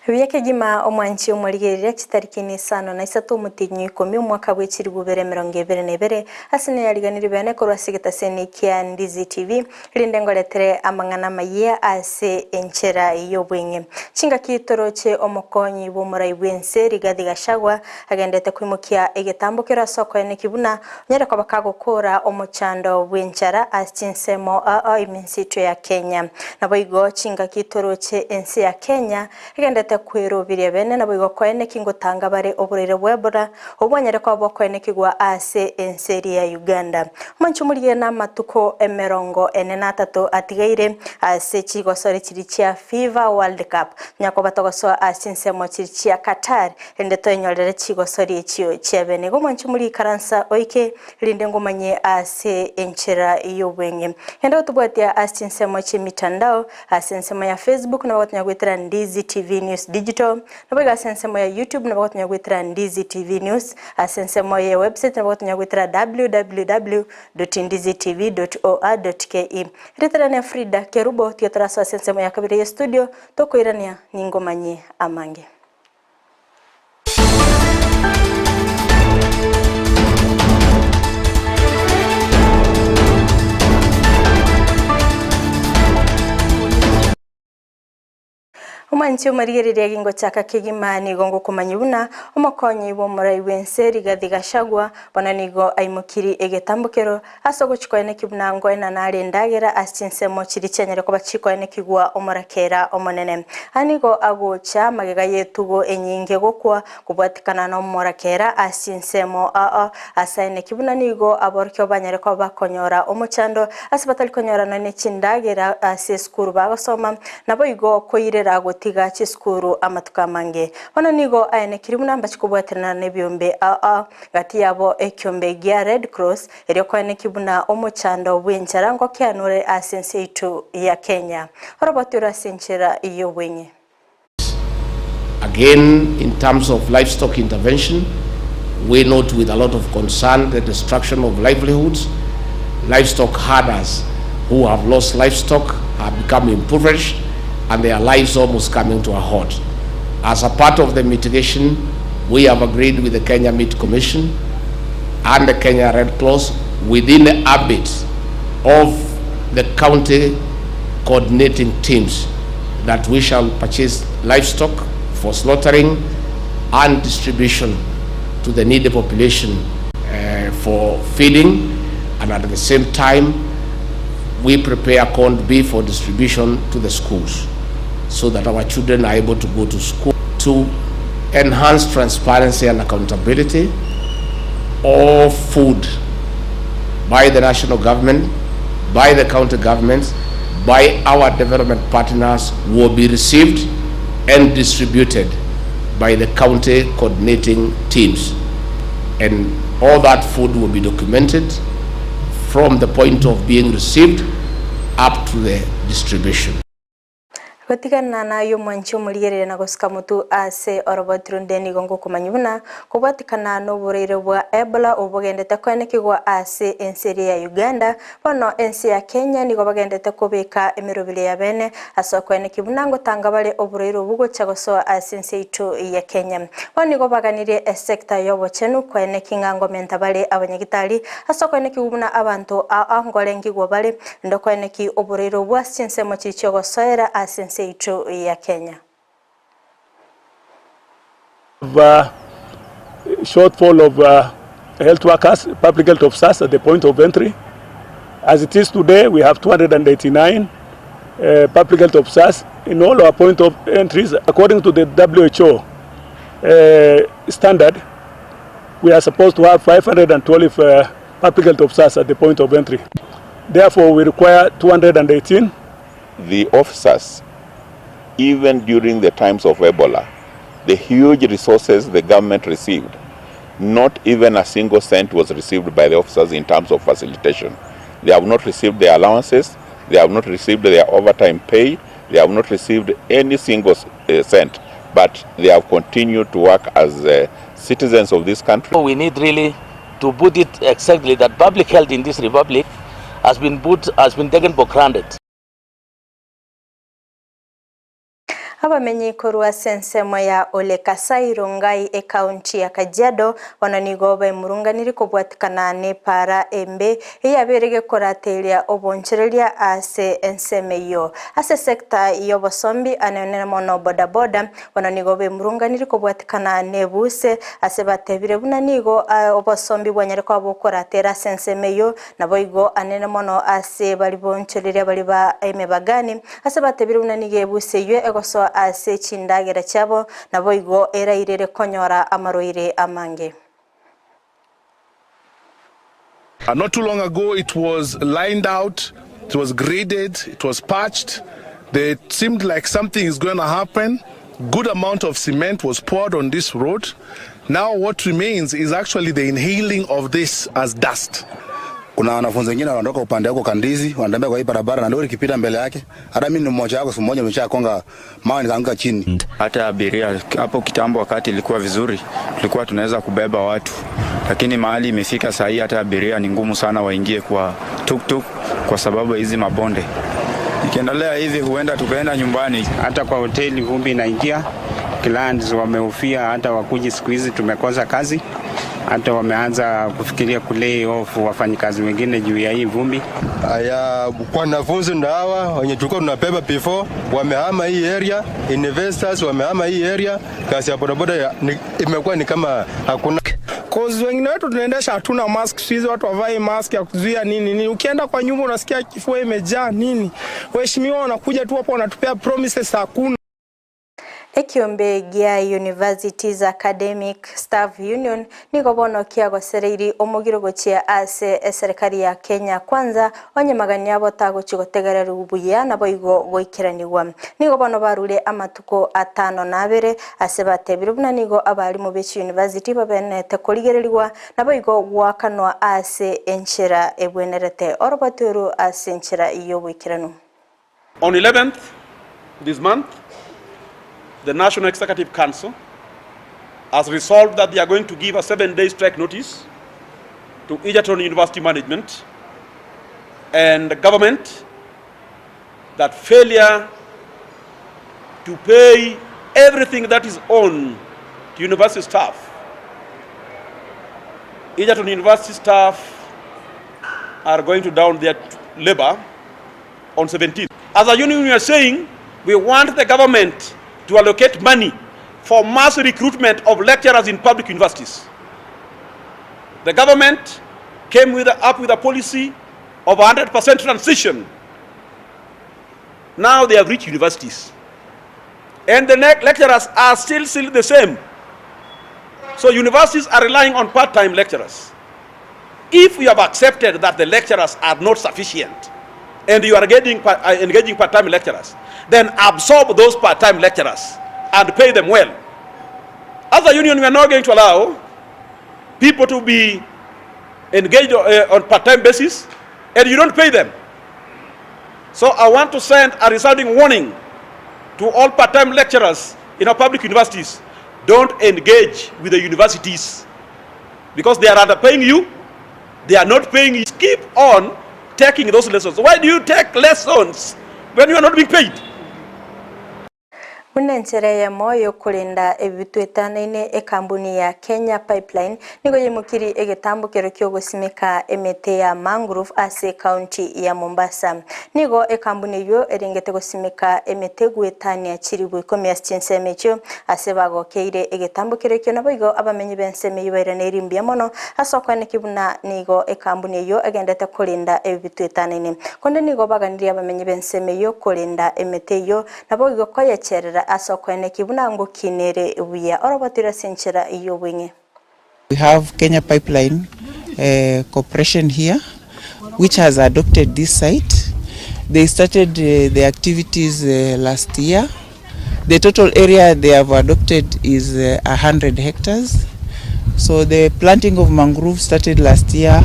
Buya kegima omwanchi omorigereria chitariki ine isano na isato omotienyi o ikomi omwaka bwe chilifu ibere emerongo ebere na ebere, ase neyariganirie bene korwa ase egetaseni kia Ndizi TV, erinde ngoretere amang'ana amayia ase enchera y'obweng'e. Chingaki toroche omokonyi bw'omorai bw'ense Rigathi Gachagua agendete koimokia egetambo kero ase okoeneki buna onyare koba kagokora omochando bw'enchara ase chinsemo ao ime ense ya Kenya. Naboigo chingaki toroche ense ya Kenya egendete kweroberia bene naboigo koeneki ngotanga bare oborwaire bwa Ebola obwo bwanyare koba bokoenekigwa ase ense eria ya Uganda. Omonche omorigie namatuko emerongo ene na atato atigaire ase chigosori chiria chia FIFA World Cup. Nyakoba togosoa ase chinsemo chiria chia Qatar erinde toenyorere chigosori echio chia bene. Igo omwanche omorigie ikaransa oike erinde ngomanye ase enchera y'obweng'e. Genda gotobwatia ase chinsemo chi'emitandao, ase ensemo ya Facebook nabo gotonya goetera Ndizi TV News Digital, naboigo ase ensemo ya YouTube nabo gotonya goetera Ndizi TV News, ase ensemo ye website nabo gotonya goetera www.ndizitv.or.ke. Erieta riane Frida Kerubo, tiga torasoa ase ensemo ya kabere ye studio, tokoirania ningomanye amange. Omwanchi omorigereria gingochaka kegima nigo ngokomanyia buna omokonyi bw'omorai bw'ense Rigathi Gachagua bono nigo aimokiri egetambokero Ase ogochikoeneki buna ngoenana are endagera ase chinsemo chiria chianyare koba chikoenekigwa omorakera omonene. Aya nigo agocha magega y'etugo enyinge gokwa kobwatikana nomorakera ase chinsemo ao ase aeneki buna nigo aborokigwa banyare koba bakonyora omochando ase batari konyora nonya chindagera ase esukuru bagosoma naboigo koirera gotiga chisukuru amatuko amange. Bono nigo aenekiri buna mbachi kobwaterana nebiombe ao Gati yabo ekiombe gia Red Cross, erio koeneki buna omochando bw'enchara ngokianure ase ense yaito ya Kenya. Oroboti ore ase enchera y'obweng'e. Again, in terms of livestock intervention, we note with a lot of concern the destruction of livelihoods. Livestock herders who have lost livestock have become impoverished and their lives almost coming to a halt. As a part of the mitigation, we have agreed with the Kenya Meat Commission and the Kenya Red Cross within the ambit of the county coordinating teams that we shall purchase livestock for slaughtering and distribution to the needy population uh, for feeding and at the same time we prepare corned beef for distribution to the schools so that our children are able to go to school to enhance transparency and accountability all food by the national government, by the county governments, by our development partners will be received and distributed by the county coordinating teams. And all that food will be documented from the point of being received up to the distribution. Gotigana naye omwanchi omorigereria na gosika motwe ase oroboti ronde nigo ngokomanyia buna kobwatikana noboraire bwa Ebola obwo bogendete koenekigwa ase ense eria ya Uganda, bono ense ya Kenya nigo bagendete kobeka emeroberi ya bene ase okoenekia buna ngotanga bare oboraire obwo gocha gosoa ase ense yaito ya Kenya. Bono nigo baganirie esecta yobochenu koenekia ng'a ngomenta bare abanyagitari ase okoenekigwa buna abanto aa ngorengigwa bare Ndokoeneki oboraire obwo ase chinsemo chiria chi'ogosoera ase ense yaito ya Kenya. Shortfall of health workers, public health officers at the point of entry. As it is today, we have 289 public health officers in all our point of entries. According to the WHO standard, we are supposed to have 512 Public health officers at the point of entry. Therefore, we require 218. The officers, even during the times of Ebola, the huge resources the government received, not even a single cent was received by the officers in terms of facilitation. They have not received their allowances, they have not received their overtime pay, they have not received any single cent, but they have continued to work as uh, citizens of this country. We need really to put it exactly that public health in this republic has been put, has been taken for granted. Abamenyi korwa ase ensemo ya Ole Kasai Rongai ekaunti ya Kajiado bono nigo baimurunganirie kobwatikana nepaara embe eyabeire gekorateria obonchereria ase ensemo eyio. Ase esecta yobosombi anene mono bodaboda bono nigo baimurunganirie kobwatikana nebuse ase batebire buna nigo obosombi bwanyare koba bokoratera ase ensemo eyio Naboigo anene mono ase baria bonchoreria baria ba emebagani, ase batebire buna nigo ebusa eyio egosoa ase chindagera chiabo, naboigo erairere konyora amarwaire amange. Not too long ago it was lined out, it was graded, it was patched, it seemed like something is going to happen, good amount of cement was poured on this road, now what remains is actually the inhaling of this as dust. Kuna wanafunzi wengine wanatoka upande huko Kandizi wanatembea kwa hii barabara na lori ikipita mbele yake. Hata mimi ni mmoja wako, siku moja nimeshakonga mawe nikaanguka chini. Hata abiria hapo kitambo, wakati ilikuwa vizuri, tulikuwa tunaweza kubeba watu, lakini mahali imefika saa hii hata abiria ni ngumu sana waingie kwa tuktuk kwa sababu ya hizi mabonde. Ikiendelea hivi huenda tukaenda nyumbani. Hata kwa hoteli vumbi inaingia, clients wamehofia hata wakuji siku hizi tumekosa kazi, hata wameanza kufikiria kulay off wafanyikazi wengine juu ya hii vumbi. Haya, wanafunzi ndo hawa wenye tulikuwa tunabeba before wamehama hii area, investors wamehama hii area. Kazi ya bodaboda imekuwa ni kama hakuna. Cause wengine wetu tunaendesha hatuna mask, siku hizi watu wavae mask ya kuzuia nini nini. Ukienda kwa nyumba unasikia kifua imejaa nini. Waheshimiwa wanakuja tu hapo wanatupea promises hakuna. Ekiombe gia Universities Academic Staff Union nigo bono kiagosereiri omogiro gochia ase eserekari ya Kenya Kwanza onye magani abo tagochi gotegererwa buya naboigo goikeranigwa. Nigo bono barure amatuko atano na abere ase batebire buna nigo abarimu be chiuniversity babenete korigererigwa naboigo goakanwa ase enchera ebwenerete oroboti oru ase enchera y'oboikeranu. On 11th this month, the National Executive Council has resolved that they are going to give a 7-day strike notice to Egerton University management and the government that failure to pay everything that is owed to university staff. Egerton University staff are going to down their labor on 17th. As a union, we are saying we want the government to allocate money for mass recruitment of lecturers in public universities. The government came up with a policy of 100% transition. Now they have reached universities. And the lecturers are still the same. So universities are relying on part-time lecturers. If you have accepted that the lecturers are not sufficient and you are engaging part-time lecturers, then absorb those part-time lecturers and pay them well. As a union, we are not going to allow people to be engaged on part-time basis and you don't pay them. So I want to send a resounding warning to all part-time lecturers in our public universities. Don't engage with the universities because they are underpaying you. They are not paying you. Keep on taking those lessons. Why do you take lessons when you are not being paid? Buna enchera eyemo yokorenda ebitwetanaine ekambuni ya Kenya Pipeline nigo yemokiri egetambokero kiogosimeka emete ya mangrove ase county ya Mombasa. Nigo ekambuni eyo erengete gosimeka emete gwetania chiribu ikomi ase chinsemo echio ase bagokeire egetambokero ekio naboigo abamenyi b'ensemo eyio bairaneirie mbuya mono ase okwaneki buna nigo ekambuni eyo egendete korinda ebitwetanaine. Konde nigo baganirie abamenyi b'ensemo eyo korinda emete eyo naboigo koyecherera ase okweneki buna ngokinere buya orobotire ase enchera y'obweng'e. We have Kenya Pipeline Corporation here, which has adopted this site. They started the activities last year. The total area they have adopted is 100 hectares. So the planting of mangrove started last year.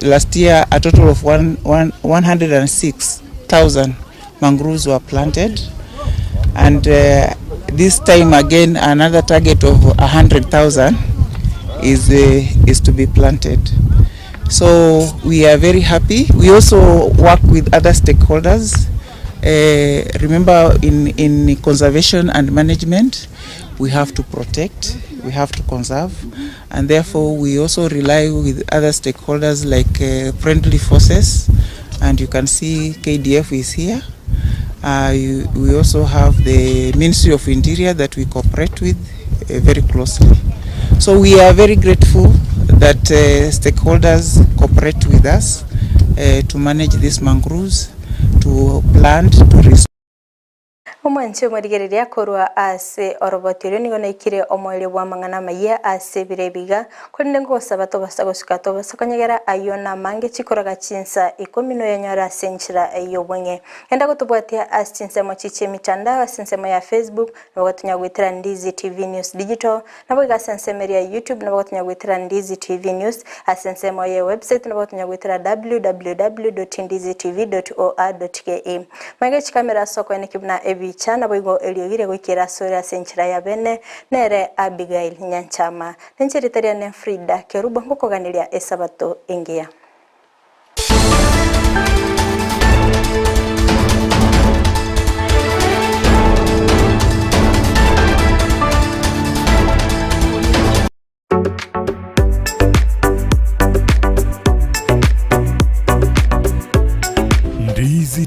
Last year, a total of 106,000 mangroves were planted. And this time again, another target of 100,000 is to be planted. So we are very happy. We also work with other stakeholders, Remember in in conservation and management we have to protect, we have to conserve and therefore we also rely with other stakeholders like friendly forces and you can see KDF is here. You, we also have the Ministry of Interior that we cooperate with very closely. So we are very grateful that stakeholders cooperate with us to manage these mangroves, to plant, to restore. Omwanchi omorigereria korwa ase oroboti oria nigo naikire omoerio bw'amang'ana amayia ase ebiro ebi iga, korende ngogosaba tobasa gosuka tobasa konyegera ayio namange chikoraga chinsa ikomi noyanyore ase enchera y'obweng'e. Genda gotobwatia ase chinsemo chi chi'emitandao ase ensemo ya Facebook, nabo gotonya goetera Ndizi TV News Digital, Naboigo ase ensemo eria ya YouTube nabo gotonya goetera Ndizi TV News, ase ensemo ye website nabo gotonya goetera www.ndizitv.or.ke. Maiga chikamera ase okoeneki buna ebicha, naboigo eriogi rigoikera asore ase enchera ya bene, nere Abigail Nyanchama. Ninche erieta riane Frida Kerubo ngokoganeria esabato engiya.